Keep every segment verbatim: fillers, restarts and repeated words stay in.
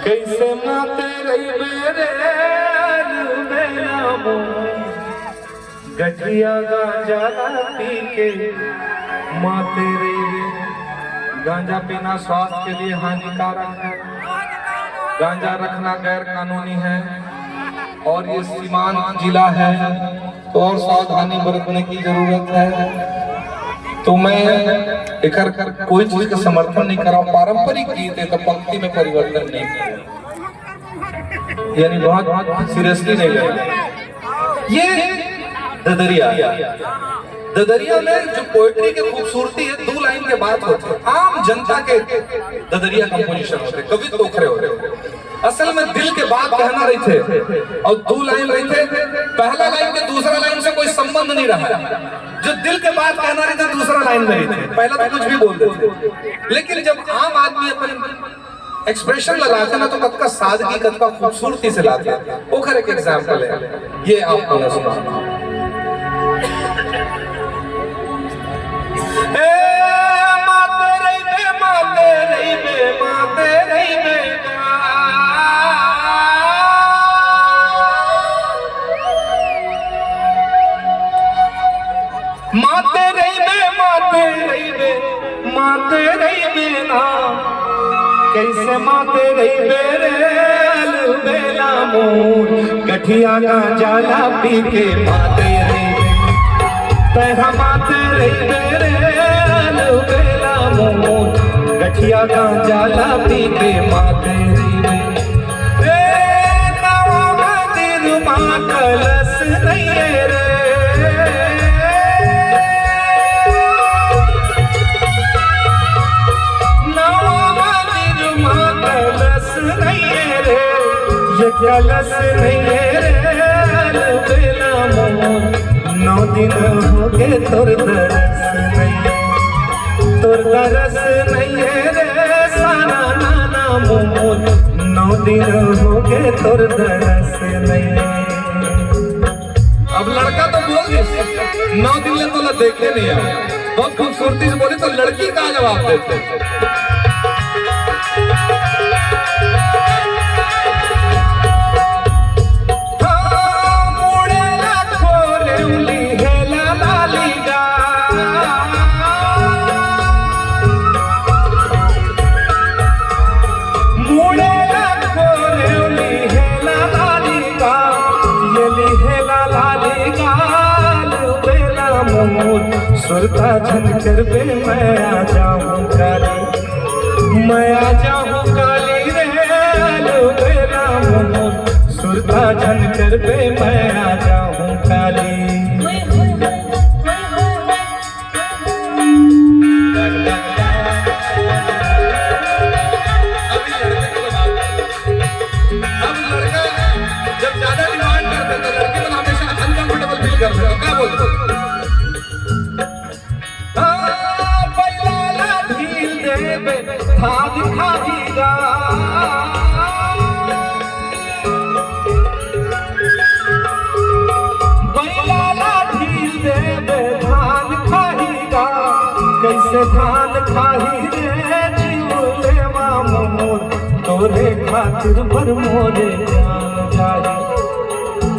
कैसे माते रहिबे रे अलबेला मोर, गठिया गांजा ला पी के माते रहिबे। गांजा पीना स्वास्थ्य के लिए हानिकारक है। गांजा रखना गैर कानूनी है और ये सीमांत जिला है, तो और सावधानी बरतने की जरूरत है। तो मैं एकर कोई चीज का समर्थन नहीं कर रहा हूँ। पारंपरिक गीत है तो पंक्ति में परिवर्तन नहीं किया, यानी बहुत सीरियसली नहीं लेना। ये ददरिया, ददरिया में जो पोएट्री की खूबसूरती है, दो लाइन के बात होते हैं, आम जनता के ददरिया कंपोजिशन होते हैं, कवित्व ओखरे होते हैं। असल में दिल के बात कहना रहिथे और दो लाइन रहिथे, पहला लाइन के दूसरा लाइन से कोई संबंध नहीं रहा है। जो दिल के बात कहना रहिथे, दूसरा लाइन में रहिथे, पहला तो कुछ भी बोल देथे। लेकिन जब आम आदमी अपन एक्सप्रेशन लगाथे ना, तो कतका सादगी, कतका खूबसूरती से लाथे। ओखर एक एग्जाम्पल है, ये आप मन ला सुना। ए, माते रहिबे, माते रहिबे, माते रहिबे। माते रहिबे, माते रहिबे, माते रहिबे ना। कैसे माते रहिबे रे अलबेला मोर, गठिया गांजा ला पी के माते रहिबे। तैं हा माते रहिबे रे अलबेला मोर, गठिया गांजा ला पी के माते रहिबे। ए, नवा मंदिर मा कलश नइये रे। नवा मंदिर मा कलश नइये रे। ये कलश नइये रे, अलबेला मोर। नौ दिन होगे तोर दरस नइये। तोर दरस नइये रे, सारा नाना मोर। नौ दिन होगे तोर दरस नइये। अब लड़का तो बोल दिस, नौ दिन ले तोला देखे नहीं आए। बहुत खूबसूरती से बोली तो लड़की का जवाब देथे। हाँ, मुड़े ला खोले उली हेला लाली गा। मुड़े ला खोले उली हेला लाली गा। ये ली हेला लाली गा, अलबेला मोर। सुरता झन करबे, मैं आ जाहूँ काली, मैं आ जाहूँ काली रे, अलबेला मोर। सुरता झन करबे, मैं आ जाहूँ काली। अब लड़का जब ज्यादा डिमांड करता है, तो लड़की को हमेशा अनकंफर्टेबल फील करता है। तो क्या बोलते हो? हाँ, बैला ला ढील देबे, थाल खाही गा। बैला ला ढील देबे, धान खाही गा। कैसे धान खाही रे जीव लेवा मोर, तोरे खातिर बर मोरे जान जाही।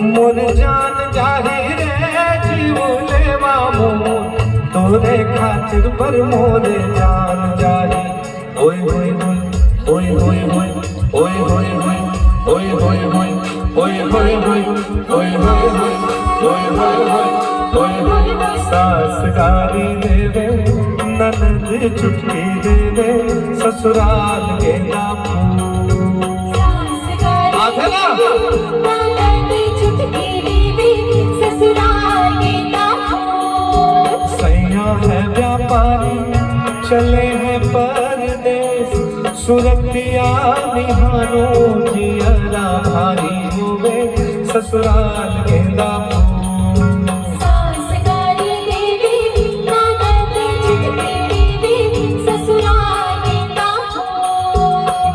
मोर जान जाही रे जीव लेवा मोर, तोरे खातिर बर मोरे जान जाही। ओए होए होए, ओए होए होए, ओए होए होए, ओए होए होए, ओए होए होए, ओए होए होए, ओए होए होए, ओए होए होए। सास गारी देवे, ननद चुटकी देवे, ससुराल गेंदा फूल। आथे ना? सैया है व्यापारी, चले हैं परदेस, सुरतिया निहारो जियरा भारी होवे, ससुराल गेंदा फूल। सास गारी देवे, ननद चुटकी देवे, ससुराल गेंदा फूल।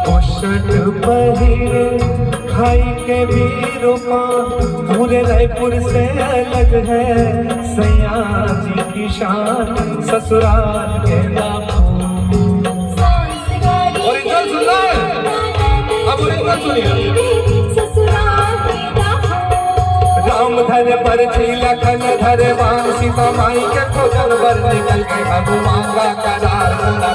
बुशर्ट पहिरे, खाई के भी रूपा, पूरे रायपुर से अलग है सैया जी की शान, ससुराल गेंदा फूल। ओरिजिनल सुनना है? अब ओरिजिनल लखन धरे बाण सीता माई के खोजन बर निकल के हनुमान ला करार बोला।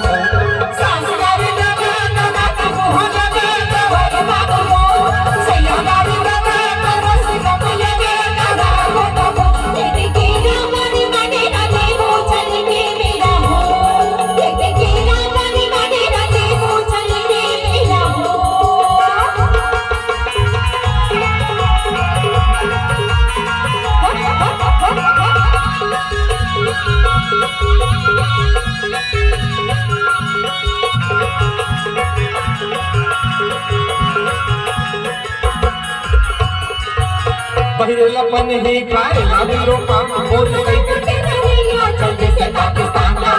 पहिरेला पनही खाए ला भी रोका, बोल कई के चल जैसे पाकिस्तान का।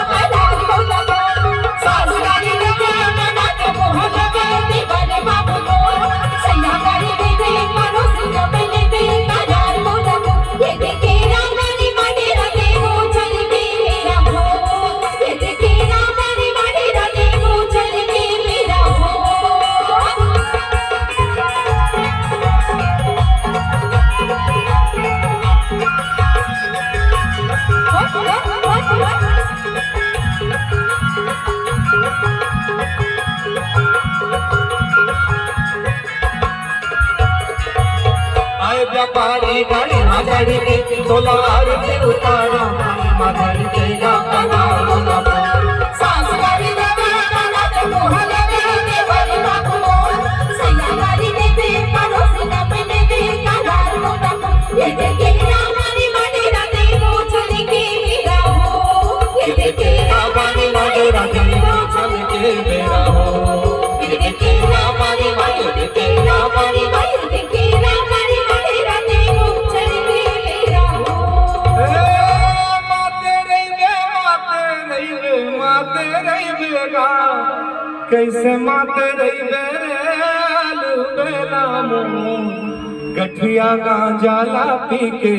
आए व्यापारी गाड़ी मा गाड़ी के तोला आरती उतारा, मा गाड़ी के गा गा गा गा गा। ए, माते रहिबे, माते रहिबे, माते रहिबे गा। कैसे माते रहिबे रे आलू बेला मुंह, गठिया गांजा ला पी के।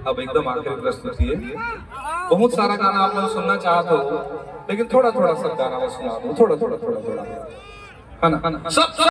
अब एकदम आखिरी प्रस्तुति है। बहुत सारा गाना आप लोग सुनना चाहते हो, लेकिन थोड़ा थोड़ा सा गाना मैं सुना दूं, थोड़ा थोड़ा थोड़ा थोड़ा, है ना? सब